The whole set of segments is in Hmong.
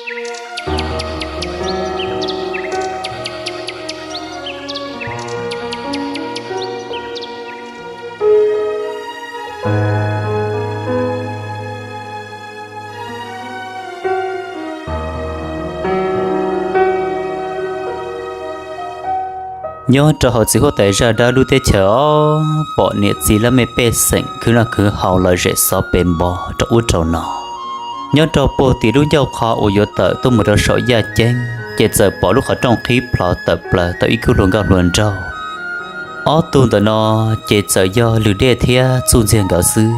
Nyob rau hauv txiv huab tais zaj dawb lub teb chaws os, pom niam txiv laj mej pej xeem khwv noj khwv haus lom zem xov pes npo rau ub rau no. Nyob rau puag tim lub ncauj qhov uas yuav tawm tuaj mus rau saum yaj ceeb ces txawm pom lub qhov rooj qhib plho tawm plaws tau ib khub hluas nkauj hluas nraug. Ob tug ntawm no ces txawm yog Lwm Dej thiab Txuj Ntxiag nkawd xwb.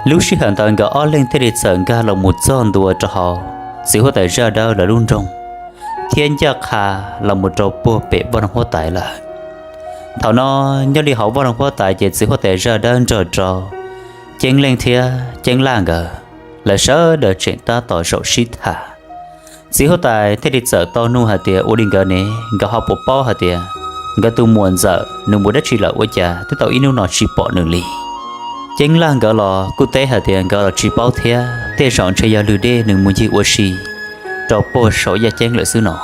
Lub sij hawm ntawd nkawd ob leeg thiaj li txawm nkag los mus txog ntua rau hauv txiv huab tais zaj dawb lawv lub nroog, thiab ncaj qha los mus rau puag pem vaj loog huab tais lawm. Thaum no nyob li hauv vaj loog huab tais ces txiv huab tais zaj dawb nrog rau Ceeb Leej thiab Ceeb Laj nkawd, lawv sawv daws tseem tab tom zaum sib tham. Txiv huab tais thiaj li txawm tau nug hais tias ua li nkawd ne, nkawd ho puas paub hais tias nkawd tus muam ntxawm nws mus dab tsi lawm ua cas twb tau ib hnub no tsis pom nws li. Ceeb Laj nkawd los kuj teb hais tias nkawd los tsis paub thiab, tej zaum ntshe yog Lwm Dej nws mus ncig ua si rau puag saum yaj ceeb lawm xwb no.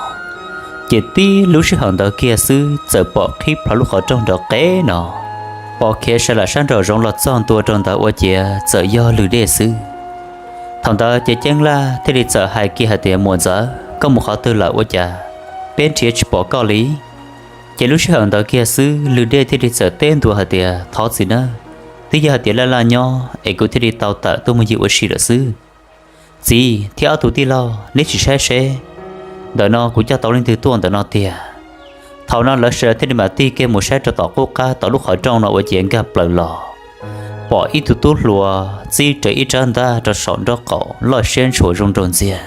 Ces tib lub sij hawm ntawd kiag xwb txawm pom qhib plho lub qhov rooj nrov qeb no, pom khiav sawv lam sab nraum zoov los txog ntua rau ntawd ua ciav txawm yog Lwm Dej xwb. Thaum ntawd ces Ceeb Laj thiaj li txawm hais kiag hais tias muam ntxawm, koj mus qhov twg lawm ua cas peb nrhiav tsis pom koj li? Ces lub sij hawm ntawd kiag xwb Lwm Dej thiaj li txawm teb ntua hais tias thov txim nawb, twb yog hais tias Laj Laj nyob es kuv thiaj li tau tawm tuaj mus ncig ua si lawm xwb. Txiv thiab ob tug tij laug, neb tsis saib seb ntawm no kuv coj tau leej twg tuaj ntawm no tiag. Thaum no lawv sawv daws thiaj li mam tig kiag mus saib rau tom qub qab tom lub qhov rooj no ua ciav nkag plaws los pom ib tug tub hluas txib rawv ib rab ntaj rau saum nraub qaum loj siab ntshua zoo nraug ntxiag.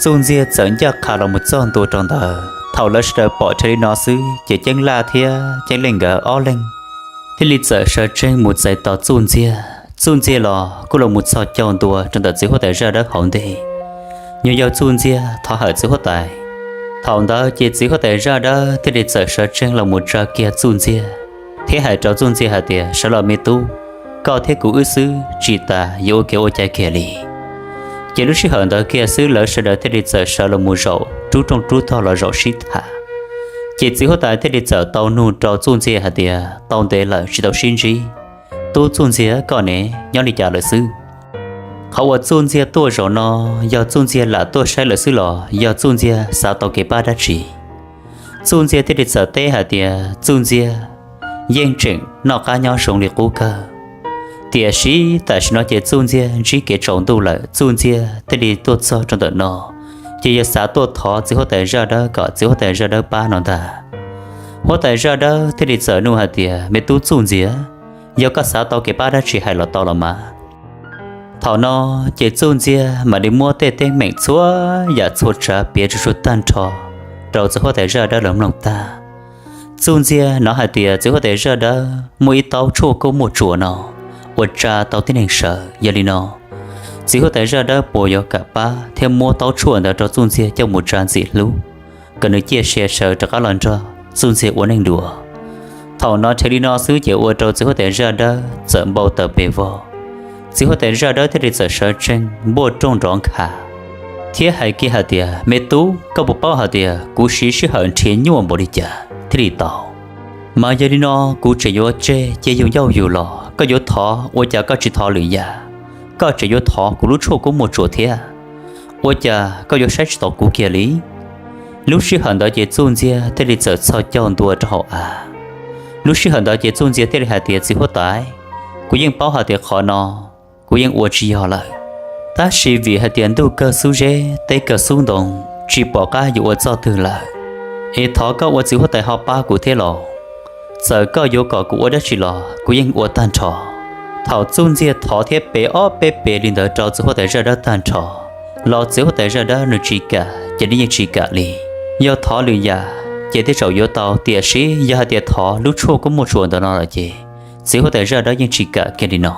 Txuj Ntxiag txawm ncaj qha los mus txog ntua rau ntawd. Thaum lawv sawv daws pom rhe li no xwb ces Ceeb Laj thiab Ceeb Leej nkawd ob leeg thiaj li txawm sawv tsees mus txais tos Txuj Ntxiag. Txuj Ntxiag los kuj los mus txhos caug ntua rau ntawm txiv huab tais zaj dawb hauv ntej, nyuag yaug Txuj Ntxiag thov hawm txiv huab tais. Thaum ntawd ces txiv huab tais zaj dawb thiaj li txawm sawv tsees los mus tsa kiag Txuj Ntxiag thiab hais rau Txuj Ntxiag hais tias sawv los me tub, koj thiab kuv wb xwb tsis tas yuav ua kev ua cai kiag li. Ces lub sij hawm ntawd kiag xwb lawv sawv daws thiaj li txawm sawv los mus zaum rub rooj rub tog los zaum sib tham. Ces txiv huab tais thiaj li txawm tau nug rau Txuj Ntxiag hais tias tau ntev lawm tsis tau sib ntsib, tub Txuj Ntxiag koj ne, nyob li cas lawm xwb? Qhov uas Txuj Ntxiag tuaj zaum no yog Txuj Ntxiag lam tuaj saib lawm xwb los yog Txuj Ntxiag xav tau kev pab dab tsi? Txuj Ntxiag thiaj li txawm teb hais tias Txuj Ntxiag yeej tseem noj qab nyob zoo li qub kawg. Tiam sis tam sim no ces Txuj Ntxiag ntsib kev tsaus ntuj lawm, Txuj Ntxiag thiaj li tuaj txog rau ntawm no, ces yog xav tuaj thov txiv huab tais zaj dawb kom txiv huab tais zaj dawb pab no ntag. Huab tais zaj dawb thiaj li txawm nug hais tias me tub Txuj Ntxiag, yog koj xav tau kev pab dab tsi hais los tau los mas. Thaum no ces Txuj Ntxiag mam li muab tej teeb meem txhua yam txhua tsav piav tsuj tsuag tag nrho rau txiv huab tais zaj dawb lawv mloog tag. Txuj Ntxiag hnov hais tias txiv huab tais zaj dawb muaj ib taub tshuaj kuj muaj tsuas no uas tsa tau tib neeg sawv. Yog li no txiv huab tais zaj dawb puas yuav kam pab thiab muab taub tshuaj ntawd rau Txuj Ntxiag coj mus tsa ntxim hlub, kom nws ciaj sia sawv rov qab los nrog Txuj Ntxiag ua neej dua. Thaum no rhe li no xwb ces ua rau txiv huab tais zaj dawb txawm npau taws pes vog. Txiv huab tais zaj dawb thiaj li txawm sawv tsees npuaj rooj nrov nkhav thiab hais kiag hais tias me tub, koj puas paub hais tias kuv siv sij hawm nrhiav nyuaj npaum li cas thiaj li tau? Mas yog li no kuv tseem yuav tseg cia yus ncauj yus los, koj yuav thov ua cas koj tsis thov lwm yam? Koj tseem yuav thov kuv lub tshuaj kuj muaj tsuas thiab, ua cas koj yuav saib tsis taus kuv kiag li? Lub sij hawm ntawd ces Txuj Ntxiag thiaj li txawm txhos caug ntua rau hauv av. Lub sij hawm ntawd ces Txuj Ntxiag thiaj li hais tias txiv huab tais, kuv yeej paub hais tias qhov no kuv yeej ua tsis yog lawm, tab sis vim hais tias ntuj kawg xub zeb teb kawg xub ntoo, tsis pom qab yuav ua txoj twg lawm, es thov koj ua txiv huab tais ho pab kuv thiab los. Txawm koj yuav kom kuv ua dab tsi los kuv yeej ua tag nrho. Thaum Txuj Ntxiag thov thiab pe ob peb pes li ntawd rau txiv huab tais zaj dawb tag nrho los txiv huab tais zaj dawb nws tsis kam ces nws yeej tsis kam li. Yog thov lwm yam ces tej zaum yuav tau, tiam sis yog hais tias thov lub tshuaj kuj muaj tsuas ntawm no lawm ces txiv huab tais zaj dawb yeej tsis kam kiag li no.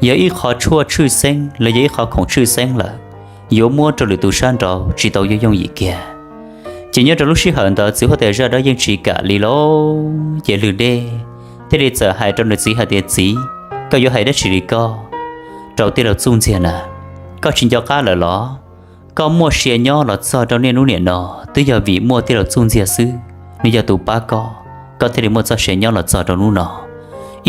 Yog ib qho tshuaj tshwj xeeb los yog ib qho khoom tshwj xeeb lawm, yuav muab rau lwm tus sab nraud tsis tau yooj yooj yim kiag. Ces nyob rau lub sij hawm ntawd txiv huab tais zaj dawb yeej tsis kam li lauj. Ces Lwm Dej thiaj li txawm hais rau nws txiv hais tias txiv, koj yuav hais dab tsi li koj rau tij laug Txuj Ntxiag na? Koj tsis nco qab lawm los? Koj muaj sia nyob los txog rau niaj hnub niam no twb yog vim muaj tij laug Txuj Ntxiag xwb, nws yog tus pab koj, koj thiaj li muaj txoj sia nyob los txog rau hnub no.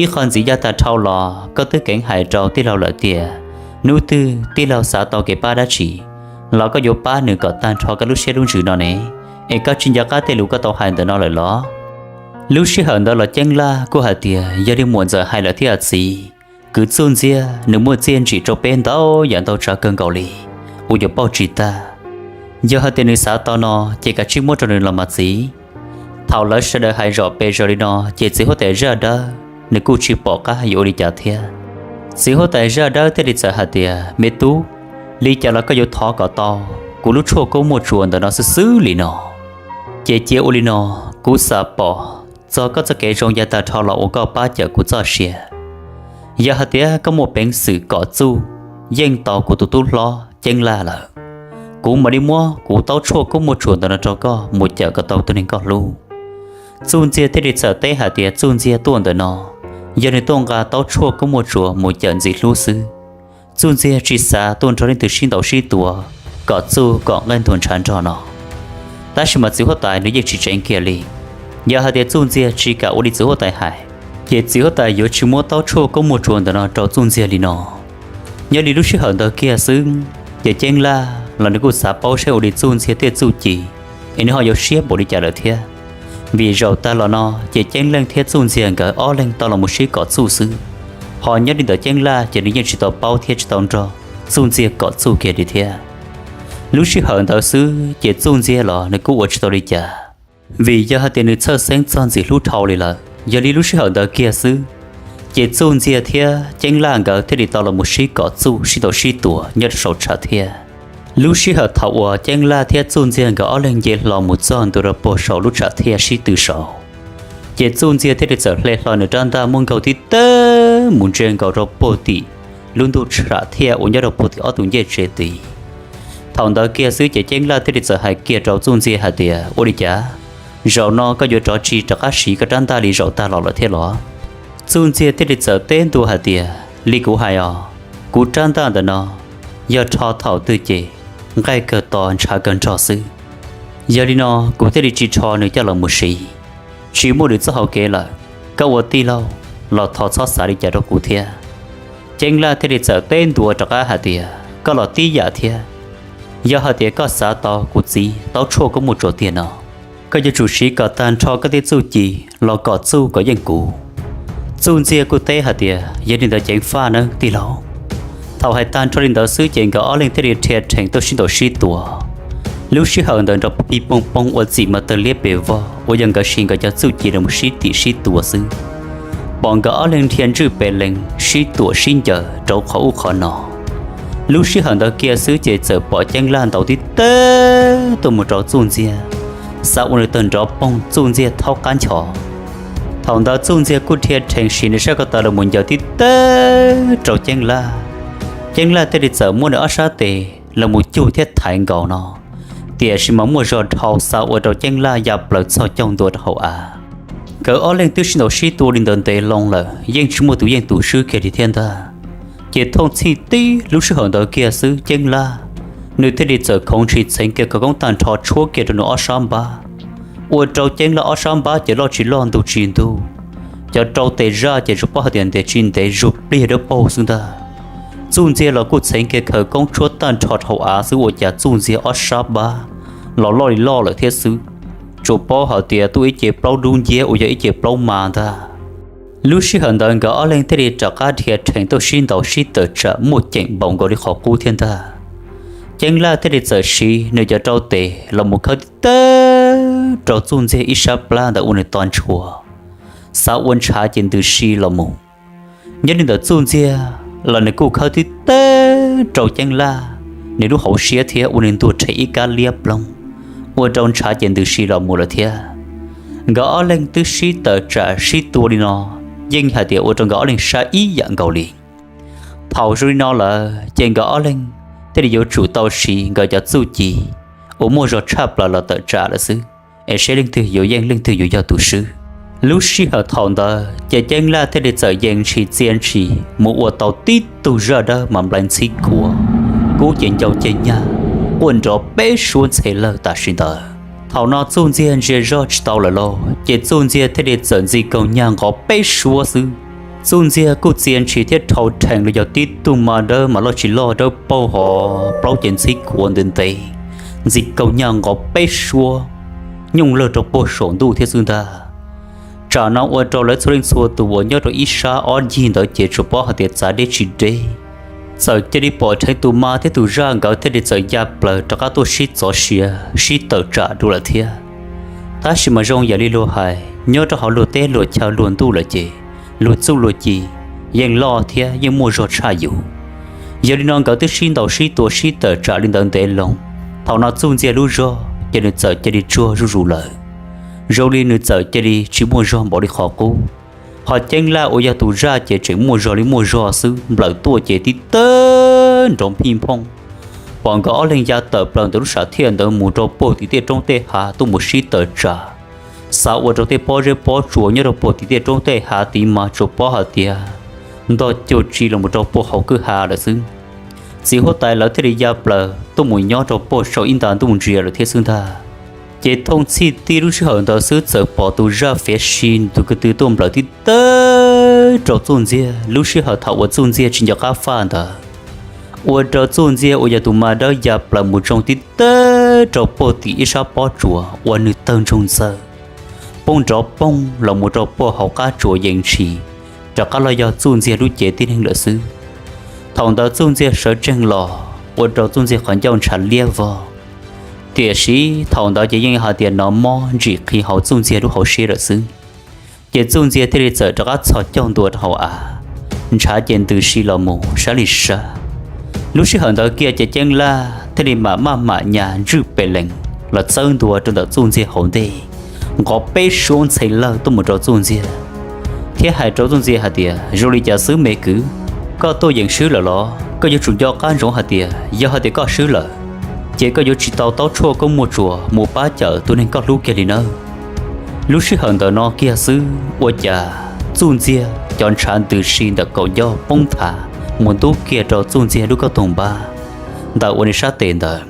Ib qho ntxiv yav tag dhau los koj twb keev hais rau tij laug lawm tias hnub twg tij laug xav tau kev pab dab tsi los koj yuav pab nws kom tag nrho koj lub siab lub ntsws no ne, es koj tsis nco qab tej lus koj tau hais ntawm no lawm los? Lub sij hawm ntawd los Ceeb Laj kuj hais tias yog li muam ntxawm hais lawm thiab txiv, kwv Txuj Ntxiag nws muaj txiaj ntsim rau peb ntau yam ntau tsav kawg nkaus li uas yuav pauj tsis tag. Yog hais tias nws xav tau no ces kav tsij muab rau nws los mas txiv. Thaum lawv sawv daws hais zom pes zaws li no ces txiv huab tais Zaj Dawb nws kuj tsis pom qab yuav ua li cas thiab. Txiv huab tais Zaj Dawb thiaj li txawm hais tias me tub, li cas los koj yuav thov kom tau kuv lub tshuaj koob muaj tsuas ntawm no xwb xwb li no. Ces cia ua li no, kuv xam pom txog koj txoj kev zoo yav tag dhau los uas koj pab cawm kuv txoj sia. Yog hais tias koj muaj peev xwm kom Txuj yeej tau kuv tus tub hlob Ceeb Laj lawm, kuv mam li muab kuv taub tshuaj koob muaj tsuas ntawm no rau koj mus cawm kom tau tus neeg koj hlub. Txuj Ntxiag thiaj li txawm teb hais tias Txuj Ntxiag tuaj ntawm no yog nws tuaj nqa taub tshuaj koob muaj tsuas mus cawm Ntxim Hlub xwb. Txuj Ntxiag tsis xav tuaj nrog leej twg sib ntaus sib tua kom Txuj kom nqaij ntuag ntshav nrog no. Tab sis mas txiv huab tais nws yeej tsis tseev kiag li. Yog hais tias Txuj Ntxiag tsis kam ua li txiv huab tais hais, ces txiv huab tais yuav tsis muab taub tshuaj koob muaj tsuas ntawm no rau Txuj Ntxiag li no. Nyob li lub sij hawm ntawd kiag xwb, ces Ceeb Laj los nws kuj xav paub saib ua li Txuj Ntxiag thiab Txuj Ci es nws ho yuav siab npaum li cas lawm thiab. Vim zaum tag los no ces Ceeb Leej thiab Txuj Ntxiag nkawd ob leeg tau los mus sib kom Txuj xwb, ho nyob li ntawd Ceeb Laj ces nws yeej tsis tau paub thiab tsis tau nrog Txuj Ntxiag kom Txuj kiag li thiab. Lub sij hawm ntawd xwb ces Txuj Ntxiag los nws kuj ua tsis tau li cas, vim yog hais tias nws txhawj xeeb txog Ntxim Hlub dhau li lawm. Yog li lub sij hawm ntawd kiag xwb, ces Txuj Ntxiag thiab Ceeb Laj nkawd thiaj li tau los mus sib kom Txuj sib ntaus sib tua nyob rau saum tshav thiaj. Lub sij hawm thaum uas Ceeb Laj thiab Txuj Ntxiag nkawd ob leeg nce hlo mus txog ntua rau puag saum lub tshav thiaj sib tw saud, ces Txuj Ntxiag thiaj li txawm hle hlo nws rab ntaj muaj nkaug tib teg mus ntsia nkaus rau puag tim lub ntuj tshav thiaj uas nyob rau puag tim ob tug ncej tsev tid. Thaum ntawd kiag xwb ces Ceeb Laj thiaj li txawm hais kiag rau Txuj Ntxiag hais tias ua li cas, zaum no koj yuav rov tsis rov qab siv koj rab ntaj li zaum tag los lawm thiab los? Txuj Ntxiag thiaj li txawm teb ntua hais tias li kuv hais os, kuv rab ntaj ntawm no yog rho thaum twg ces nqaij kawg to ntshav kawg nrog xwb. Yog li no kuv thiaj li tsis rho nws coj los mus siv, tsis muaj nws txoj hau kev lawm. Koj ua tij laug los thov txhob xav li cas rau kuv thiab. Ceeb Laj thiaj li txawm teb ntua rov qab hais tias koj los tib yam thiab. Yog hais tias koj xav tau kuv txiv taub tshuaj koob muaj tsuas tiag no, koj yuav tsum siv kom tag nrho koj tej txuj ci los kom Txuj kom yeej kuv. Txuj Ntxiag kuj teb hais tias yog li ntawd ceev faj nawb tij laug. Thaum hais tag nrho li ntawd xwb ces nkawd ob leeg thiaj li dhia rhees tuaj sib ntaus sib tua. Lub sij hawm ntawd nrov pij poog poog ua txim mas tawg liab pes vog uas yog nkawd siv nkawd cov txuj ci los sib tim sib tua xwb. Pom nkawd ob leeg dhia ntswj pes lees sib tuam sib ncaws rau qhov ub qhov no. Lub sij hawm ntawd kiag xwb ces txawm pom Ceeb Laj ntaus tib teg tuaj mus rau Txuj Ntxiag, xav ua nws tawg nrov poog Txuj Ntxiag thaub qab nchos. Thaum ntawd Txuj Ntxiag kuj dhia rhees siv nws sab ko taw los mus ncaws tib teg rau Ceeb Laj. Ceeb Laj thiaj li txawm muab nws ob sab tes los mus cug thiab thaiv nkaus no, tiam sis mas muaj zog dhau xa ua rau Ceeb Laj ya plaws txog caug ntua rau hauv av. Nkawd ob leeg twb sib ntaus sib tua li ntawd ntev loo lawm yeej tsis muaj tus yeej tus swb kiag li thiab ntag. Ces thooj txhij tib lub sij hawm ntawd kiag xwb Ceeb Laj nws thiaj li txawm khoov ntshis txheev kiag khawv koob tag nrho tshuab kiag rau nws ob sab npab, ua rau Ceeb Laj ob sab npab ces loj tsis loj ntug tsis ntug, cov rau tes zaj ces tsuas paub hais tias ntev tsis ntev zuag pliag dawb paug xwb ntag. Txuj Ntxiag los kuj txheev kiag khawv koob tshuab tag nrho rau hauv av xwb ua cas Txuj Ntxiag ob sab npab los loj li loj lawm thiab xwb, tsuas paub hais tias tuaj ib ce plaub dub nciab uas yog ib ce plaub mas ntag. Lub sij hawm ntawd nkawd ob leeg thiaj li rov qab dhia rhees tuaj sib ntaus sib tawm tsam muaj ceem npaum nkaus li qhov qub thiab ntag. Ceeb Laj thiaj li txawm siv nws cov rau tes los mus khawb tib teg rau Txuj Ntxiag ib sab plab ntawd ua nws to ntshua, xav ua ntshav ces ntws si los mus. Nyob li ntawd Txuj Ntxiag los nws kuj khawb tib teg rau Ceeb Laj nws lub hauv siab thiab ua nws ntuag rhe ib kab liab ploog, ua rau ntshav ces ntws si los mus lawm thiab. Nkawd ob leeg twb sib tawm tsam sib tua li no, yeej hais tias ua rau nkawd ob leeg sab ib yam nkaus li. Thaum zoo li no lawm ces nkawd ob leeg thiaj li yuav tsum tau siv nkawd cov txuj ci uas muaj zog tshaj plaws los tawm tsam lawm xwb, es seb leej twg yuav yeej leej twg yuav yog tus swb. Lub sij hawm thaum ntawd ces Ceeb Laj thiaj li txawm yees ntshis txia ntshis mus ua tau tib tug zaj dawb mas nplai ntxhib khuav, kub ces ncau ceg nyag, puag nrov peb suab ntxhe lawg tam sim ntawd. Thaum no Txuj Ntxiag ntsia zog tsis tau lawm lauj, ces Txuj Ntxiag thiaj li txawm ntxi kaug nyag nqov peb suab xwb. Txuj Ntxiag kuj txia ntshis thiab dhau rhees los yog tib tug mas dawb mas loj tsis loj dawb paug hov plaub ces ntxhib kuav ntev ntev, ntxi kaug nyag nqov peb suab nyooj lawg rau puag saum ntuj thiab xwb ntag. Tsam no ua rau lawv txhua leej txhua tus uas nyob rau ib sab ob ncig ntawd ces tsuas paub hais tias txav deb tsis deb, txawm cia li pom dheev tus mas thiab tus zaj nkawd thiaj li txawm ya plaws rov qab tuaj sib txov sia sib tawm tsam dua lawm thiab. Tab sis mas zoo yam li luag hais, nyob rau hauv luag teb luag chaw luag ntuj lawm ces luag txuj luag ci yeej loj thiab yeej muaj zog tshaj yus. Yog li no nkawd twb sib ntaus sib tua sib tawm tsam li ntawd ntev loo, thaum no Txuj Ntxiag lub zog ces nws txawm cia li tsuag zuj zus lawm, zoo li nws txawm cia li tsis muaj zog npaum li qhov qub. Ho Ceeb Laj uas yog tus zaj ces tseem muaj zog li muaj zog xwb, nplawm tuaj ces tib tawg nrov phij phooj. Pom nkawd ob leeg ya tawm plaws ntawm lub sam thiaj ntawd mus rau puag tim tej roob tej hav tuaj mus sib tawm tsam, xav ua rau tej pob zeb pob tsuas nyob rau puag tim tej roob tej hav tid mas tsuas paub hais tias ntog cuag tsi los mus rau puag hauv kwj ha lawm xwb. Txiv huab tais lawv thiaj li ya plaws tuaj mus nyob rau puag saum ib nta ntuj ntsia lawm thiab xwb ntag. Ces thooj txhij tib lub sij hawm ntawd xwb txawm pom tus zaj fiav si tus ko tw tuaj nplawm tib tawg rau Txuj Ntxiag. Lub sij hawm thaum uas Txuj Ntxiag tsis nco qab faj ntawd, ua rau Txuj Ntxiag uas yog tus mas dawb ya plaws mus tsoo tib tawg rau puag tim ib sab pob tsuas uas nws tawg ntsoog ntxawg, poob nrov poog los mus rau puag hauv qab tsuas yees ntshis, rov qab los yog Txuj Ntxiag lub cev tib neeg lawm xwb. Thaum ntawd Txuj Ntxiag sawv tsees los ua rau Txuj Ntxiag qhov ncauj ntshav liab vog. Tiam sis thaum ntawd ces yeej hais tias hnov mob ntsim qhi hauv Txuj Ntxiag lub hauv siab lawm xwb. Ces Txuj Ntxiag thiaj li txawm rov qab txhos caug ntua rau hauv av, ntshav ces ntws si los mus sab li sab. Lub sij hawm ntawd kiag ces Ceeb Laj thiaj li mam maj mam nyas ntswj pes lees los txawb ntua rau ntawm Txuj Ntxiag hauv ntej, nqov peb suab ntxhe lawg tuaj mus rau Txuj Ntxiag, thiab hais rau Txuj Ntxiag hais tias, Zoo li cas xwb me kwv? Koj tuaj yeem swb lawm los? Koj yuav tsum nco qab ntsoov hais tias yog hais tias koj swb lawm, ces koj yuav tsis tau taub tshuaj koob muaj tsuas mus pab cawm tus neeg koj hlub kiag li nawb. Lub sij hawm ntawm no kiag xwb ua cas Txuj Ntxiag cov ntshav ntws si ntawm kaum ncauj poob thav mus ntub kiag rau Txuj Ntxiag lub kauj toog npab ntawm ua nws sab tes ntawd.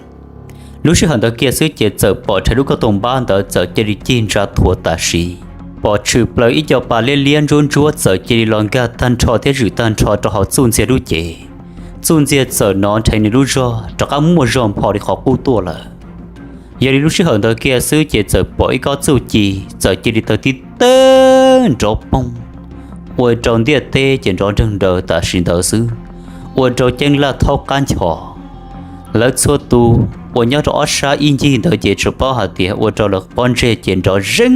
Lub sij hawm ntawd kiag xwb ces txawm pom rhais lub kauj toog npab ntawd txawm cia li cig ntsa thuav tam sim, pom tshwm plaws ib co pas liab liab ntsuab ntsuab txawm cia li los nkag tag nrho thiab zwm tag nrho rau hauv Txuj Ntxiag lub cev. Txuj Ntxiag txawm hnov nrheev nws lub zog rov qab muaj zog npho li qhov qub tuaj lawm. Yog li lub sij hawm ntawd kiag xwb ces txawm pom ib kob txuj ci txawm cia li tawg tib tawg nrov poog, ua rau ntiaj teb ces nrov nreeg nraws tam sim ntawd xwb, ua rau Ceeb Laj thaub qab nchos. Lawv txhua tus uas nyob rau ob sab ib ncig ntawd ces tsuas paub hais tias ua rau lawv pob ntseg ces nrov zeeg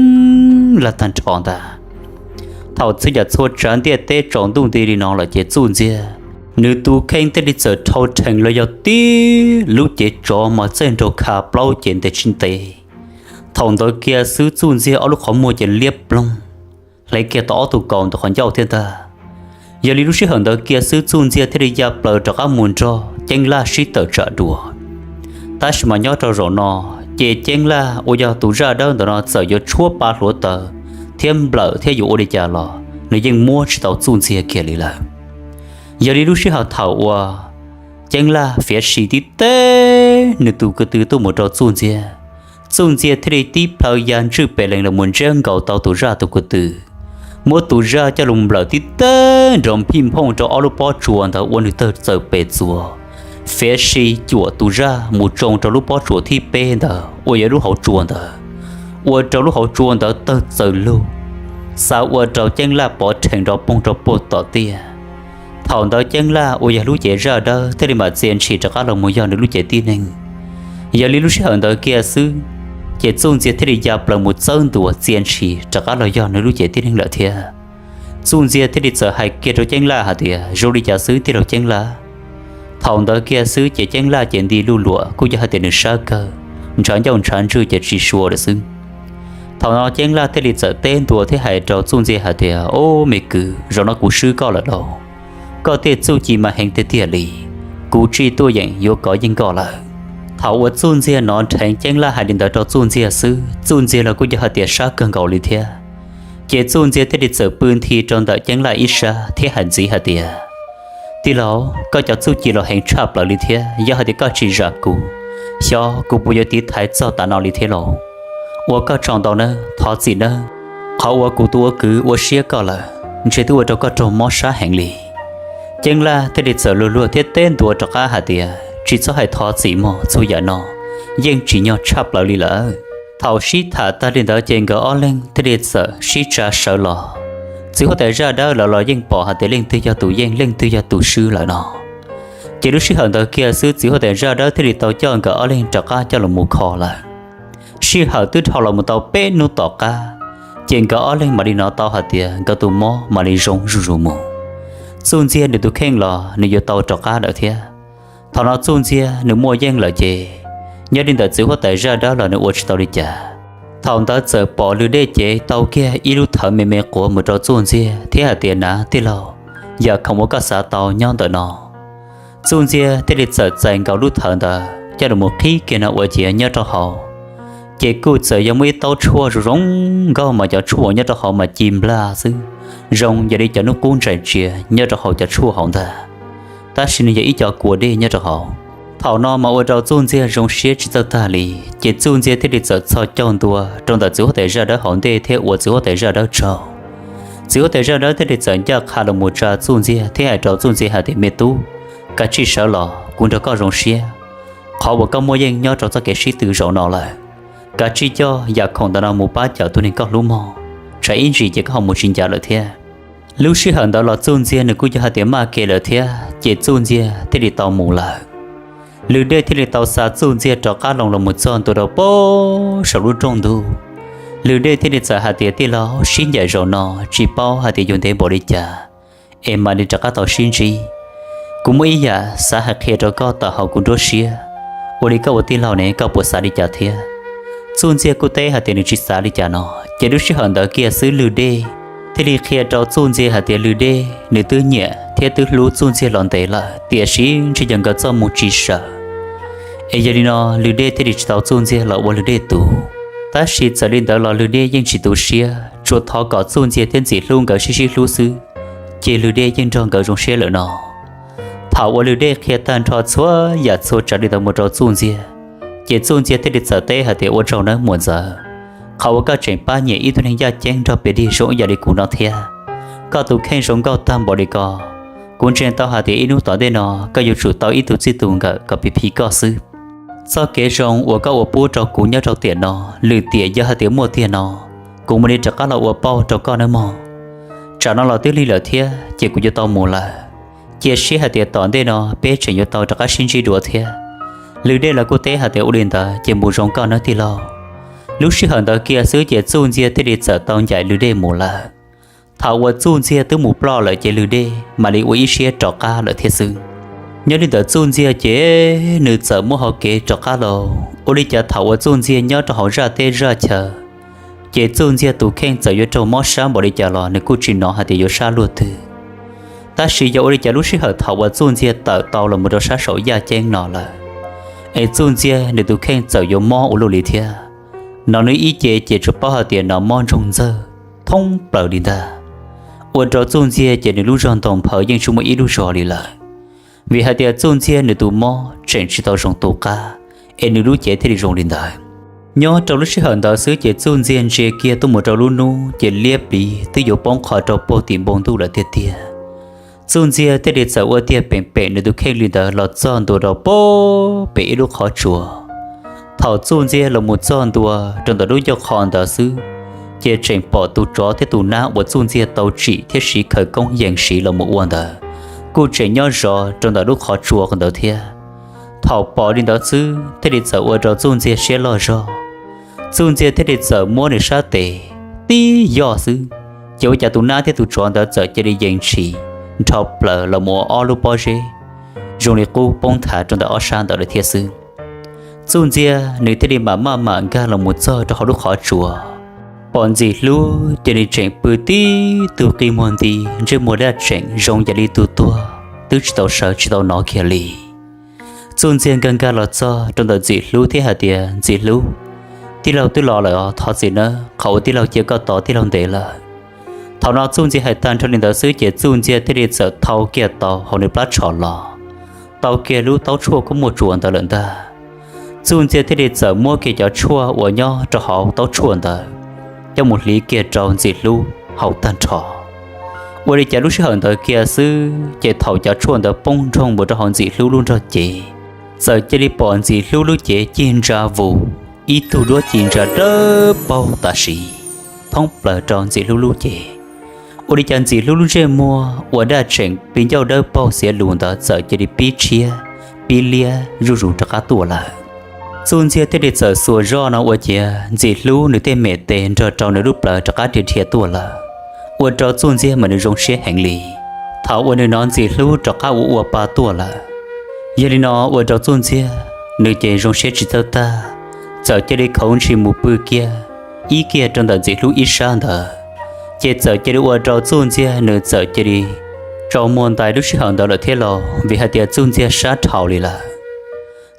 laj tag nrho ntag. Thaum txhua yam txhua tsav ntiaj teb tsaus ntuj nti li no lawm ces Txuj Ntxiag nws tus kheej thiaj li txawm dhau rhees los yog tib lub cev tsov mas txawj nraug kha plaub ces ntev tsis ntev. Thaum ntawd kiag xwb Txuj Ntxiag ob lub qhov muag ces liab ploog, hle kiag tau ob tug kaus ntawm qhov ncauj thiab ntag. Yog li lub sij hawm ntawd kiag xwb Txuj Ntxiag thiaj li ya plaws rov qab mus nrog Ceeb Laj sib tawm tsam dua. Tab sis mas nyob rau zaum no, ces Ceeb Laj uas yog tus zaj dawb ntawm no txawm yuav tshuab pa hluav taws thiab nplawm thiab yuav ua li cas los nws yeej muab tsis tau Txuj Ntxiag kiag li lawm. Yog li lub sij hawm thaum uas Ceeb Laj fiav si tib teg nws tus ko tw tuaj mus rau Txuj Ntxiag, Txuj Ntxiag thiaj li tib plhaw ya ntswj pes lees los mus ntsiab nkaus tau tus zaj tus ko tw, muab tus zaj coj los nplawm tib teg nrov phij nphooj rau ob lub pob tsuas ntawd ua nws tawg txawm pes txuas, fiav si cuam tus zaj mus tsoo rau lub pob tsuas thib peb ntawd uas yog lub hauv tsua ntawd, ua rau lub hauv tsua ntawd tawg txawm lug, xa ua rau Ceeb Laj pov rhees nrov poog rau puag tom tiaj. Thaum ntawd Ceeb Laj uas yog lub cev zaj dawb thiaj li mam txia ntshis rov qab los mus yog nws lub cev tib neeg. Yog li lub sij hawm ntawd kiag xwb, ces Txuj Ntxiag thiaj li ya plaws mus txawb ntua txia ntshis rov qab los yog nws lub cev tib neeg lawm thiab. Txuj Ntxiag thiaj li txawm hais kiag rau Ceeb Laj hais tias, Zoo li cas xwb tij laug Ceeb Laj? Thaum ntawd kiag xwb ces Ceeb Laj ces nti luj luam kuj yog hais tias nws sab kawg, ntshav ncauj ntshav ntswg ces tsis sua lawm xwb. Thaum no Ceeb Laj thiaj li txawm teb ntua thiab hais rau Txuj Ntxiag hais tias, Ob me kwv, zaum no kuv swb koj lawm lauj. Koj tej txuj ci mas heev tiag tiag li, kuv tsij tuaj yeem yuav kov yeej koj lawm. Thaum uas Txuj Ntxiag hnov nrheev Ceeb Laj hais li ntawd rau Txuj Ntxiag xwb, Txuj Ntxiag los kuj yog hais tias sab kawg nkaus li thiab. Ces Txuj Ntxiag thiaj li txawm pw nthi rau ntawm Ceeb Laj ib sab thiab hais ntxiv hais tias, Tij laug, koj cov txuj ci los heev tshaj plaws li thiab, yog hais tias koj tsis zam kuv, Xyov kuv puas yuav tiv thaiv txog tav no li thiab lauj. Ua koj tsaug ntau nawb, thov txim nawb. Qhov uas kuv tus ua kwv ua siab koj lawm, ntshe twb ua rau koj raug mob sab heev li. Ceeb Laj thiaj li txawm luag luag thiab teb ntua rov qab hais tias, tsis txhob hais thov txim mog, txhua yam no yeej tsim nyog tshaj plaws li lawm. Thaum sib tham tag li ntawd ces nkawd ob leeg thiaj li txawm sib tsa sawv los. Txiv huab tais Zaj Dawb lawv los yeej pom hais tias leej twg yog tus yeej leej twg yog tus swb lawm no. Ces lub sij hawm ntawd kiag xwb txiv huab tais Zaj Dawb thiaj li tau coj nkawd ob leeg rov qab coj los mus kho lawm. Sij hawm twb dhau los mus tau peb hnub tom qab, ces nkawd ob leeg mam li hnov tau hais tias nkawd tus mob mam li zoo zuj zus mus. Txuj Ntxiag nws tus kheej los nws yuav tau rov qab lawm thiab. Thaum no Txuj Ntxiag nws muaj yeej lawm ces, nyob li ntawm txiv huab tais Zaj Dawb los nws ua tsis tau li cas. Thaum ntawd txawm pom Lwm Dej cev tau kiag ib lub thawv me me quav mus rau Txuj Ntxiag thiab hais tias, nav tij laug, yam khoom uas koj xav tau nyob ntawm no. Txuj Ntxiag thiaj li txawm txais nkaus lub thawv ntawd coj los mus qhib kiag no ua ciav nyob rau hauv, ces kuj txawm yog muaj ib taub tshuaj zoo zoo nkauj mas cov tshuaj uas nyob rau hauv mas ci nplas xwb, zoo yog li cov hnub qub ntsaim tsias nyob rau hauv cov tshuaj hauv ntag. Tab sis nws yog ib co kua dej nyob rau hauv. Thaum no mas ua rau Txuj Ntxiag zoo siab tsis txawj tag li, ces Txuj Ntxiag thiaj li txawm txhos caug ntua rau ntawm txiv huab tais Zaj Dawb hauv ntej thiab ua txiv huab tais Zaj Dawb tsaug. Txiv huab tais Zaj Dawb thiaj li txawm ncaj qha los mus tsa Txuj Ntxiag thiab hais rau Txuj Ntxiag hais tias, me tub, kav tsij sawv los, kuv nrog koj zoo siab. Qhov uas koj muaj yeej nyob rau txoj kev sib tw zaum no lawm, kav tsij coj yam khoom ntawm no mus pab cawm tus neeg koj hlub mog, tsam ib ntsis ces koj ho mus tsis ncav lawm thiab. Lub sij hawm ntawd los Txuj Ntxiag nws kuj yog hais tias maj kev lawm thiab ces Txuj Ntxiag thiaj li tau mus lawm. Lwm Dej thiaj li tau xa Txuj Ntxiag rov qab loo los mus txog ntua rau pem saum lub rooj ntug. Lwm Dej thiaj li txawm hais tias, tij laug, sib ncaim zaum no tsis paub hais tias yuav ntev npaum li cas es mam li rov qab tau sib ntsib. Kuv muaj ib yam xav hais qhia rau koj tawm hauv kuv nruab siab, ua li koj ua tij laug ne koj puas xav li cas thiab? Txuj Ntxiag kuj teb hais tias nws tsis xav li cas no. Ces lub sij hawm ntawd kiag xwb Lwm Dej thiaj li qhia rau Txuj Ntxiag hais tias Lwm Dej nws twb nyiam thiab twb hlub Txuj Ntxiag los ntev lawm, tiam sis ntshe yog nkawd txoj moo tsis sawv. Es yog li no Lwm Dej thiaj li tsis tau Txuj Ntxiag los ua Lwm Dej tus. Tab sis txawm li ntawd los Lwm Dej yeej tsis tu siab, tsuas thov kom Txuj Ntxiag thiab Ntxim Hlub nkawd sib sib hlub xwb, ces Lwm Dej yeej nrog nkawd zoo siab lawm no. Thaum uas Lwm Dej qhia tag nrho txhua yam txhua tsav li ntawd mus rau Txuj Ntxiag, ces Txuj Ntxiag thiaj li txawm teb hais tias ua tsaug nawb muam ntxawm, qhov uas koj tseem pab nyiam ib tug neeg yaj ceeb nrog pes dig zoo ib yam li kuv no thiab. Koj tus kheej zoo nkauj tag npaum li ko, kuv ntseeg tau hais tias ib hnub tom ntej no koj yuav tsum tau ib tug txij tus nkawm kom phim phim koj xwb. Txoj kev zoo uas koj ua pub rau kuv nyob rau tiam no, lwm tiam yog hais tias muaj tiag no, kuv mam li rov qab los ua pauj rau koj nawb mog. Tsam no los twb lig lawm thiab ces kuv yuav tau mus lawm. Cia siab hais tias tom ntej no peb tseem yuav tau rov qab sib ntsib dua thiab. Lwm Dej los kuj teb hais tias ua li ntawd ces mus zoo koj nawb tij laug. Lub sij hawm ntawd kiag xwb ces Txuj Ntxiag thiaj li txawm tau ncaim Lwm Dej mus lawm. Thaum uas Txuj Ntxiag twb mus ploj lawm ces Lwm Dej mam li ua ib siab rov qab lawm thiab xwb. Nyob li ntawm Txuj Ntxiag ces nws txawm muab hau kev rov qab los. Ua li cas thaum uas Txuj Ntxiag nyob rau hauv zaj teb zaj chaw, ces Txuj Ntxiag tus kheej txawm yuav raug mob sab npaum li cas los nws kuj tsis hnov hais tias yuav sab luaj twg. Tab sis yog ua li cas lub sij hawm thaum uas Txuj Ntxiag tawm tau los mus rau sab saum yaj ceeb no lawm, es Txuj Ntxiag nws tus kheej txawm yuav mob ua luaj li thiab. Hnov nws ib ce ces tsuas paub hais tias hnov mob ntsoog ntxawg thoob plaws li ntag. Ua rau Txuj Ntxiag ces nws lub zog ntoos nphawv yeej tsis muaj ib lub zog li lawm. Vim hais tias Txuj Ntxiag nws tus mob tseem tsis tau zoo tu qab, es nws lub cev thiaj li zoo li ntawd. Nyob rau lub sij hawm ntawd xwb ces Txuj Ntxiag ntsia kiag tuaj mus rau lub hnub ces liab pliv twb yuav poob qho rau puag tim npoo ntuj lawm tiag tiag. Txuj Ntxiag thiaj li txawm ua tiag peem peem nws tus kheej li ntawd los txog ntua rau puag pem ib lub qhov tsua. Thaum Txuj Ntxiag los mus txog ntua rau ntawm lub ncauj qho ntawd xwb, ces tseem pom tus tsov thiab tus nab uas Txuj Ntxiag tau tsim thiab siv khawv koob yees siv los mus ua ntawd, kuj tseem nyob zov rau ntawm lub qhov tsua ntawd thiab. Thaum pom li ntawd xwb thiaj li txawm ua rau Txuj Ntxiag siab loj zog. Txuj Ntxiag thiaj li txawm muab nws sab tes tib yoj xwb, ces ua cas tus nab thiab tus tsov ntawd txawm cia li yees ntshis nrho plaws los mus ua ob lub pob zeb zoo li qub poob nthav rau ntawm ob sab ntawd lawm thiab xwb. Txuj Ntxiag nws thiaj li mam maj mam nkag los mus txog rau hauv lub qhov tsua. Pom Ntxim Hlub ces nws tseem pw tib tug qi muag nti, ntsej muag daj tseem zoo yam li tus tuag twb tsis tau sawv tsis tau hnov kiag li. Txuj Ntxiag nkag nkag los txog rau ntawm Ntxim Hlub thiab hais tias, Ntxim Hlub, tij laug twb los lawm os, thov txim nawb, qhov uas tij laug cia koj tos tij laug ntev lawm. Thaum no Txuj Ntxiag hais tag nrho li ntawd xwb ces Txuj Ntxiag thiaj li txawm thau kiag tau hauv nws plab tshos los, tau kiag lub taub tshuaj kuj muaj tsuas ntawd lawm ntag. Txuj Ntxiag thiaj li txawm muab kiag cov tshuaj uas nyob rau hauv taub tshuaj ntawd coj mus hliv kiag rau Ntxim Hlub haus tag nrho. Ua li cas lub sij hawm ntawd kiag xwb ces thaum cov tshuaj ntawd poob nroog mus rau hauv Ntxim Hlub lub nrog cev, txawm cia li pom Ntxim Hlub lub cev cig ntsa vus, ib tug duab ci ntsa dawb paug tam sim thoob plaws rau Ntxim Hlub lub cev. Ua li cas Ntxim Hlub lub ntsej muag uas daj tseem pib ncauj dawb paug xiav lus ntawd txawm cia li pib tshiab pib liab zuj zus rov qab tuaj lawm. Txuj Ntxiag thiaj li txawm xuas zoj no ua ciav Ntxim Hlub nws tej mem tes nrog rau nws lub plawv rov qab dhia dhia tuaj lawm, ua rau Txuj Ntxiag mas nws zoo siab heev li. Thaum uas nws hnov Ntxim Hlub rov qab ua ua pa tuaj lawm, yog li no ua rau Txuj Ntxiag nws ces zoo siab tsis txawj tag, txawm cia li khoov ntshis mus pw kiag ib kiag rau ntawm Ntxim Hlub ib sab ntawd. Ces txawm cia li ua rau Txuj Ntxiag nws txawm cia li tsaus muag ntais lub sij hawm ntawd lawm thiab los vim hais tias Txuj Ntxiag sab dhau li lawm.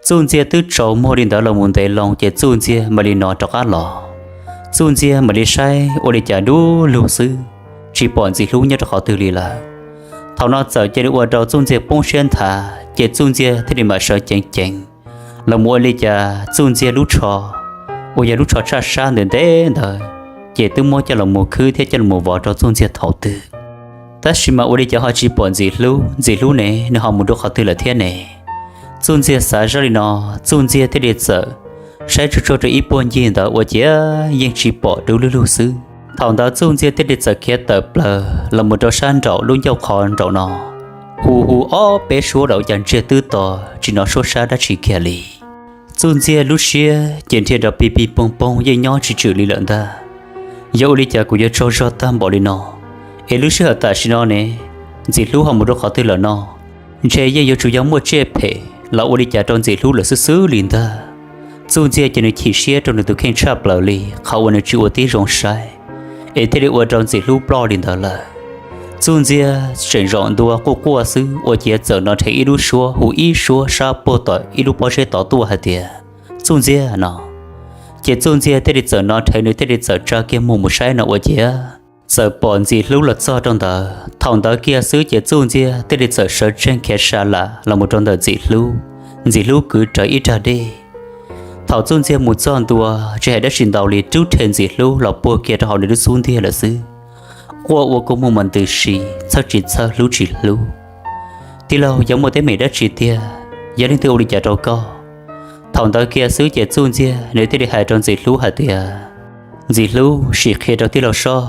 Txuj Ntxiag twb tsaus muag li ntawd los mus ntev loo ces Txuj Ntxiag mam li hnov rov qab los. Txuj Ntxiag mam li saib ua li cas dub lug xwb, tsis pom Ntxim Hlub nyob rau qhov twg li lawm. Thaum no txawm cia li ua rau Txuj Ntxiag poob siab nthav ces Txuj Ntxiag thiaj li mam sawv ceev ceev los mus ua li cas Txuj Ntxiag lub tsho uas yog lub tsho tshaj sab ntev ntev ntawd ces twb muab coj los mus khwb thiab coj los mus vov rau Txuj Ntxiag thaum twg. Tab sis mas ua li cas ho tsis pom Ntxim Hlub, Ntxim Hlub ne nws ho mus rau qhov twg lawm thiab ne? Txuj Ntxiag xav zoj li no, Txuj Ntxiag thiaj li txawm saib tsuag tsuag rau ib puag ncig ntawd ua ciav yeej tsis pom dub lug lug xwb. Thaum ntawd Txuj Ntxiag thiaj li txawm khiav tawm plaws los mus rau sab nraum lub ncauj qhov nraum no, hu hu ob peb suab los ua cas ntsiag twb to, tsis hnov suab sab dab tsi kiag li. Txuj Ntxiag lub siab ces nrhia nrov pig pig poog poog yeej nyob tsis tswm li lawm ntag. Yog ua li cas kuv yuav tsaug zog tag npaum li no, es lub sij hawm tam sim no ne, Ntxim Hlub ho mus rau qhov twg lawm no? Ntshe yeej yuav tsum yog muaj tsiaj phem los ua li cas rau Ntxim Hlub lawm xwb xwb li ntag. Txuj Ntxiag ces nws chim siab rau nws tus kheej tshaj plaws li qhov uas nws tsis ua tib zoo saib, es thiaj li ua rau Ntxim Hlub ploj li ntawd lawm. Txuj Ntxiag tseem zaum ntua quaj quaj xwb ua ciav txawm hnov rhe ib lub suab hu ib suab sab puag tom ib lub pob zeb tod tuaj hais tias, Txuj Ntxiag no. Ces Txuj Ntxiag thiaj li txawm hnov rhe nws thiaj li txawm tsa kiag muag mus saib no ua ciav txawm pom Ntxim Hlub los txog rau ntawd. Thaum ntawd kiag xwb ces Txuj Ntxiag thiaj li txawm sawv tsees khiav sa lam los mus rau ntawm Ntxim Hlub. Ntxim Hlub kwv rawv ib rag dej. Thaum Txuj Ntxiag mus txog ntua tsis hais dab tsi ntau li rub rhe Ntxim Hlub los puag kiag rau hauv nws lub xub ntiag lawm xwb. Quaj ua kua muag mas ntws si, txhawj tsis txhawj hlub tsis hlub. Tij laug, yog muaj teeb meem dab tsi tiag? Yog leej twg ua li cas rau koj? Thaum ntawd kiag xwb ces Txuj Ntxiag nws thiaj li hais rau Ntxim Hlub hais tias, Ntxim Hlub, sim qhia rau tij laug soj,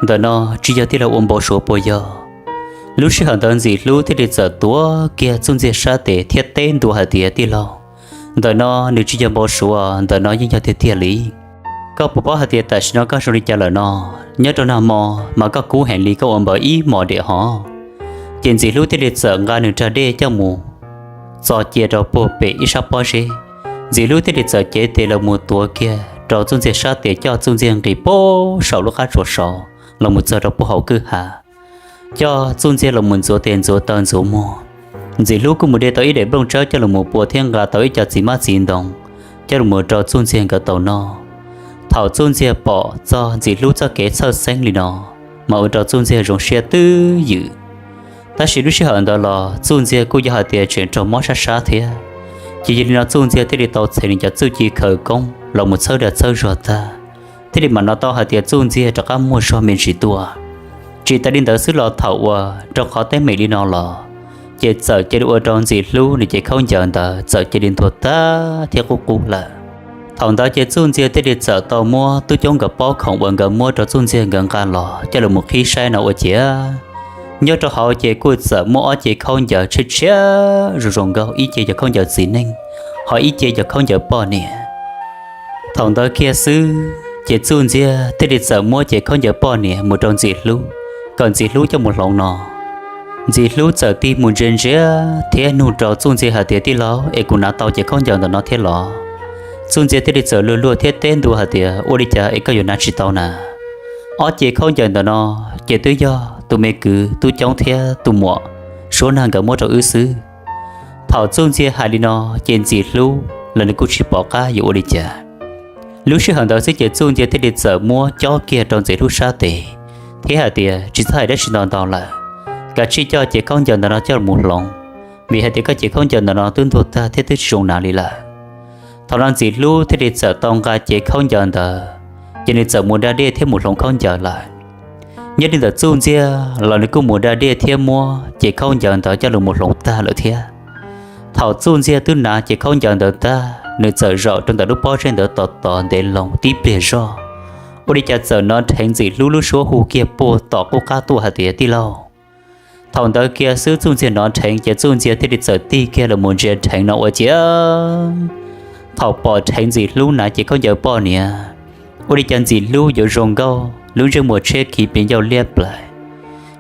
ntawm no tsis yog tij laug ua npau suav puas yog? Lub sij hawm ntawd Ntxim Hlub thiaj li txawm tuav kiag Txuj Ntxiag sab tes thiab teb ntua hais tias, Tij laug, ntawm no nws tsis yog npau suav, ntawm no yeej yog tiag tiag li. Koj puas paub hais tias tam sim no koj zoo li cas lawm no? Nyob rau nag hmo mas koj kub heev li, koj ua npaws ib hmos diam hov. Ces Ntxim Hlub thiaj li txawm nqa nws rag dej coj mus txo cia rau puag pem ib sab pob zeb. Ntxim Hlub thiaj li txawm cev tes los mus tuav kiag rau Txuj Ntxiag sab tes coj Txuj Ntxiag nqis puag saum lub qab tsuas saud los mus txog rau puag hauv kwj ha, coj Txuj Ntxiag los mus ntxuav tes ntxuav taw ntxuav muag. Ntxim Hlub kuj mus de tau ib daim nplooj tsawb coj los mus pua thiab nqa tau ib co txiv hmab txiv ntoo coj los mus rau Txuj Ntxiag nkawd tau noj. Thaum Txuj Ntxiag pom txog Ntxim Hlub txoj kev txhawj xeeb li no, mas ua rau Txuj Ntxiag zoo siab twb ywm. Tab sis lub sij hawm ntawd los Txuj Ntxiag kuj yog hais tias tseem raug mob sab sab thiab. Ces yog li no Txuj Ntxiag thiaj li tau txheem nws cov txuj ci khawv koob los mus txhawb dag txhawb zog tag, thiaj li mam hnov tau hais tias Txuj Ntxiag rov qab muaj zog me ntsis tuaj. Tsis tas li ntawd xwb los thaum uas rau qhov teeb meem li no los, ces txawm cia li ua rau Ntxim Hlub nws cev khaub ncaws ntawd txawm cia li ntuag tag thiab qub qub lawm. Thaum ntawd ces Txuj Ntxiag thiaj li txawm tau muab tub coob nkawd pob khoom uas nkawd muab rau Txuj Ntxiag nkawd nqa los coj los mus qhib saib no ua ciav, nyob rau hauv ces kuj txawm muaj ob cev khaub ncaws tshiab tshiab zoo zoo nkauj, ib cev yog khaub ncaws txiv neej, ho ib cev yog khaub ncaws poj niam. Thaum ntawd kiag xwb, ces Txuj Ntxiag thiaj li txawm muab cev khaub ncaws poj niam mus rau Ntxim Hlub, kom Ntxim Hlub coj mus hloov no. Ntxim Hlub txawm tig mus ntsia ntsia thiab nug rau Txuj Ntxiag hais tias, Tij laug, es kuv hnav tau cev khaub ncaws ntawm no thiab los? Txuj Ntxiag thiaj li txawm luag luag thiab teb ntua hais tias, Ua li cas es koj yuav hnav tsis tau na? Ob cev khaub ncaws ntawm no ces twb yog tus me kwv Tub Coob thiab tus muam Suab Nag nkawd muab rau wb xwb. Thaum Txuj Ntxiag hais li no, ces Ntxim Hlub los nws kuj tsis pom qab yuav ua li cas. Lub sij hawm ntawd xwb ces Txuj Ntxiag thiaj li txawm muab cob kiag rau Ntxim Hlub sab tes thiab hais tias, Tsis txhob hais dab tsi ntau ntau lawm, kav tsij coj cev khaub ncaws ntawm no coj mus hloov, vim hais tias koj cev khaub ncaws ntawm no twb ntuag tag thiab twb tsis zoo hnav li lawm. Thaum no Ntxim Hlub thiaj li txawm tau nqa cev khaub ncaws ntawd, ces nws txawm mus da dej thiab mus hloov khaub ncaws lawm. Nyob li ntawm Txuj Ntxiag los nws kuj mus da dej thiab muab cev khaub ncaws ntawd coj los mus hloov tag lawm thiab. Thaum Txuj Ntxiag twb hnav cev khaub ncaws ntawd tag, nws txawm zaum rau ntawm lub pob zeb ntawd tos tos ntev loo tib pliag zog, ua li cas txawm hnov Dheev Ntxim Hlub lub suab hu kiag puag tom qub qab tuaj hais tias, Tij laug. Thaum ntawd kiag xwb Txuj Ntxiag hnov Dheev ces Txuj Ntxiag thiaj li txawm tig kiag los mus ntsia Dheev no ua ciav. Thaum pom Dheev Ntxim Hlub hnav cev khaub ncaws poj niam, ua li cas Ntxim Hlub yuav zoo nkauj, lub ntsej muag tshiab khiv pes ncauj liab plaws,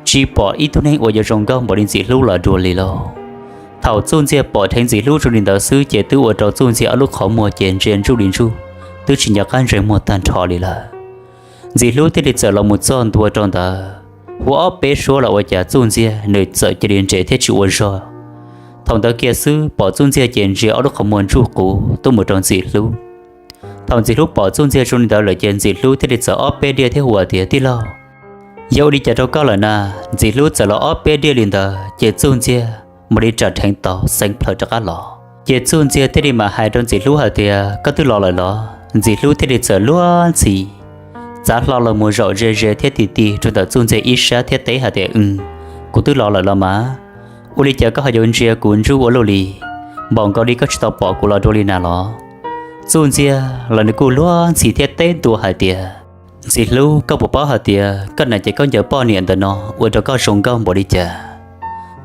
tsis pom ib tug neeg uas yuav zoo nkauj npaum li Ntxim Hlub los dua li lauj. Thaum Txuj Ntxiag pom Dheev Ntxim Hlub zoo li ntawd xwb ces twb ua rau Txuj Ntxiag ob lub qhov muag ces ntsia ntsuj li ntsuj, twb tsis nco qab ntsej muag tag nrho li lawm. Ntxim Hlub thiaj li txawm los mus txog ntua rau ntawd, hu ob peb suab los ua cas Txuj Ntxiag nws txawm cia li nres thiab tsis ua zog. Thaum ntawd kiag xwb pom Txuj Ntxiag ces ntsia ob lub qhov muag ntsuj quv tuaj mus rau Ntxim Hlub. Thaum Ntxim Hlub pom Txuj Ntxiag zoo li ntawd lawm ces Ntxim Hlub thiaj li txawm ob peb diaj thiab hu tias, Tij laug, yog ua li cas rau koj lawm na? Ntxim Hlub txawm los ob peb diaj li ntawd ces Txuj Ntxiag mam li ram dheev tau xeev plhaws rov qab los. Ces Txuj Ntxiag thiaj li mam hais rau Ntxim Hlub hais tias, Koj twb los lawm los? Ntxim Hlub thiaj li txawm luag ntxhi txav hlo los mus zaum ze ze thiab ti ti rau ntawm Txuj Ntxiag ib sab thiab teb hais tias, Kuv twb los lawm los mas, ua li cas koj ho yuav ntsia kuv ntsuj ua luaj li? Npaum nkaus li koj tsis tau pom kuv los dua li na los? Txuj Ntxiag los nws kuj luag ntxhi thiab teb ntua hais tias, Ntxim Hlub, koj puas paub hais tias koj hnav cev khaub ncaws poj niam ntawm no ua rau koj zoo nkauj npaum li cas?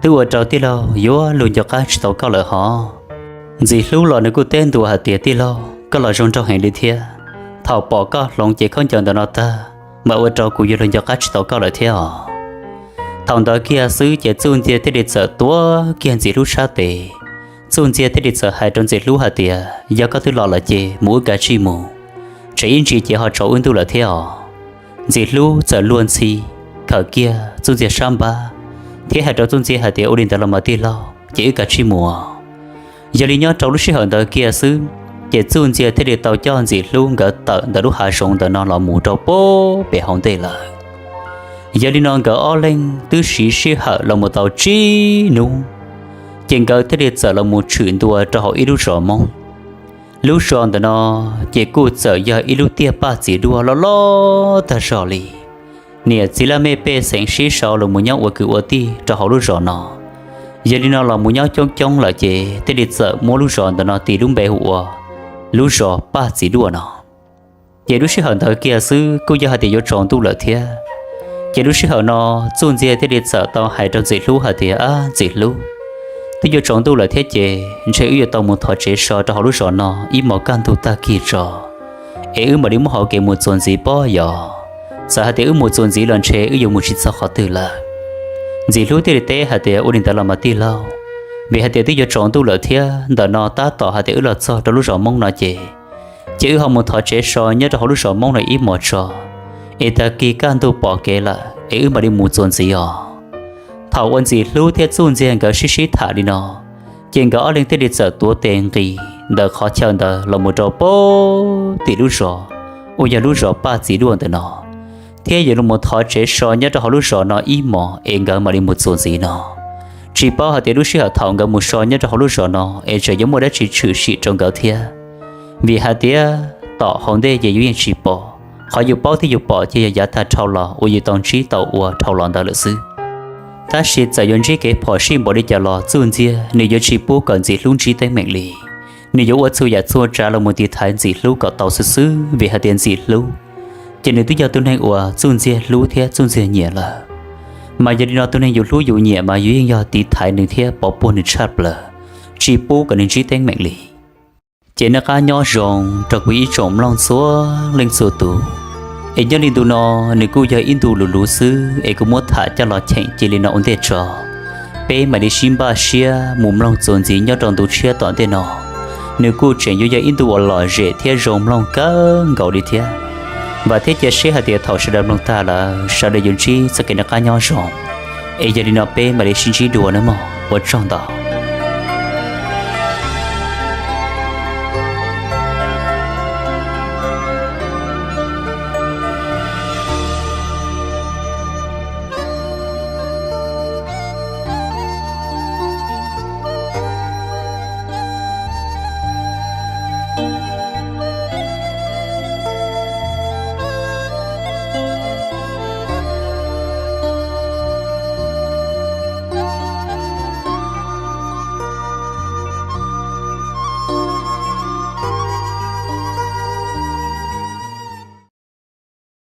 Twb ua rau tij laug yuav luag nco qab tsis tau koj lawm hov. Ntxim Hlub los nws kuj teb ntua hais tias, Tij laug, koj los zoo nraug heev li thiab. Thaum pom koj hloov cev khaub ncaws ntawm no tag, mas ua rau kuv yuav luag nco qab tsis tau koj lawm thiab os. Thaum ntawd kiag xwb ces Txuj Ntxiag thiaj li txawm tuav kiag Ntxim Hlub sab tes. Txuj Ntxiag thiaj li txawm hais rau Ntxim Hlub hais tias, Yog koj twb los lawm ces mus wb kav tsij mus, tsam ib ntsis ces ho tsaus wb ntuj lawm thiab os. Ntxim Hlub txawm luag ntxhi khawm kiag Txuj Ntxiag sab npab thiab hais rau Txuj Ntxiag hais tias, Ua li ntawd los mas tij laug, ces wb kav tsij mus. Yog li nyob rau lub sij hawm ntawd kiag xwb, ces Txuj Ntxiag thiaj li tau coj Ntxim Hlub nkawd tawm ntawm lub hav zoov ntawm no los mus rau puag pem hauv ntej lawm. Yog li no nkawd ob leeg twb siv sij hawm los mus tau tsib hnub, ces nkawd thiaj li txawm los mus tshwm ntua rau hauv ib lub zos Hmoob. Lub zos ntawm no ces kuj txawm yog ib lub tiaj paj txiv duaj loj loj tag zog li. Niam txiv laj mej pej xeem sib sau los mus nyob ua kwv ua tij rau hauv lub zos no. Yog li no los mus nyob coob coob lawm ces thiaj li txawm muab lub zos ntawm no tis lub npe hu ua lub zos paj txiv duaj no. Ces lub sij hawm ntawd kiag xwb kuj yog hais tias yuav tsaus ntuj lawm thiab. Ces lub sij hawm no Txuj Ntxiag thiaj li txawm tau hais rau Ntxim Hlub hais tias, Ab Ntxim Hlub, twb yuav tsaus ntuj lawm thiab ces ntshe wb yuav tau mus thov tsev so rau hauv lub zos no ib hmos kaj ntug tag kis tso, es wb mam li muab hauv kev mus txuas ntxiv pob yos. Txawm hais tias wb mus txuas ntxiv los ntshe wb yuav mus tsis txog qhov twg lawm. Ntxim Hlub thiaj li teb hais tias, Ua li ntawd los mas tij laug, vim hais tias twb yuav tsaus ntuj lawm thiab ntawm no tab tom hais tias wb los txog rau lub zos Hmoob no ces, ces wb ho mus thov tsev so nyob rau hauv lub zos Hmoob no ib hmos tso, es tag kis kaj ntug pom kev lawm es wb mam li mus txuas ntxiv os. Thaum uas Ntxim Hlub thiab Txuj Ntxiag nkawd sib sib tham li no, ces nkawd ob leeg thiaj li txawm tuav tes nqis ntawm qhov chaw ntawd los mus rau puag tim lub zos uas yog lub zos paj txiv duaj ntawm no, thiab yuav los thov tsev so nyob rau hauv lub zos no ib hmos es nkawd mam li mus txuas ntxiv no. Tsis paub hais tias lub sij hawm thaum nkawd mus so nyob rau hauv lub zos no es tseem yuav muaj dab tsi tshwm sim rau nkawd thiab, vim hais tias tom hauv ntej ces yus yeej tsis pom, qhov yus paub thiab yus pom ces yog yav tag dhau los uas yus tau ntsib tau ua dhau los ntawd lawm xwb. Tab sis txawm yuav ntsib kev phom sij npaum li cas los Txuj Ntxiag nws yuav tsis pub kom Ntxim Hlub ntsib teeb meem li. Nws yuav ua txhua yam txhua tsav los mus tiv thaiv Ntxim Hlub kom tau xwb xwb, vim hais tias Ntxim Hlub ces nws twb yog tus neeg uas Txuj Ntxiag hlub thiab Txuj Ntxiag nyiam lawm. Mas yog li no tus neeg yus hlub yus nyiam mas yus yeej yog tiv thaiv nws thiab pov puag nws tshaj plaws, tsis pub kom nws ntsib teeb meem li. Ces nej qab nyob zoo rau kuv ib tsoom mloog txhua leej txhua tus. Es nyob li ntu no nws kuj yog ib ntu luv luv xwb es kuv muab tham coj los cheem cia li no ua ntej tso. Peb mam li sib npaj siab mus mloog txuas ntxiv nyob rau ntu tshiab tom ntej no. Nws kuj tseem yuav yog ib ntu uas lom zem thiab zoo mloog kawg nkaus li thiab. Vam thiab cia siab hais tias thaum sawv daws mloog tag lawm sawv daws yuav ntsib txoj kev noj qab nyob zoo. Es yog li no peb mam li sib ntsib dua nawb mog, ua tsaug ntau.